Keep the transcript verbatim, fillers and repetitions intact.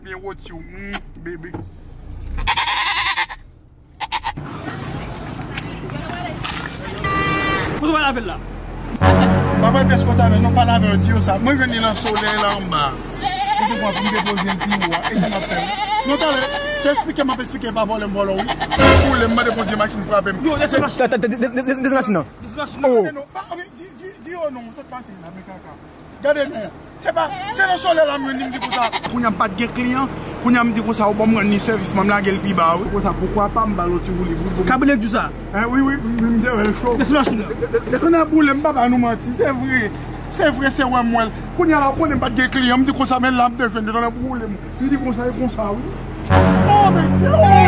Byen woti w, mm, bebe. Kote w al avè l la? Papa, m pèske w t avè l, non, pale avè l, di yo sa. Mwen jwenn li nan solèy la anba. M te pran pou m depoze l pi wo a. E sa m ap fè. Non, talè, se eksplike m ap eksplike, pa vòlè m vòlè w, wi. Mwen boule, m mande Bondye machin frape m. Yo, desann machin. Desann machin nan. Desann machin nan. Oh. Non, pa, di, di, di yo non, sa k pase la, men kaka. Gade non. Se pa, se nan solèy la m jwenn li, m di konsa. Kounye a m pa t gen kliyan. Kounye a m di konsa, ou ban m rann li sèvis, m lage l pi ba, wi. Konsa, poukwa pa m ba l yon ti woulib, wi, bon. Kabriolet di sa. Hein, wi, wi, wi, m te wè l cho. Desann machin nan. Desann nan boule m, papa, nou manti. Se vre. Se vre, se wè m wè l. Kounye a la, ou konnen m pa t gen kliyan, m di konsa, men la, m te jwenn li nan boule m. M di konsa, e konsa, wi. Oh, mesye, oh!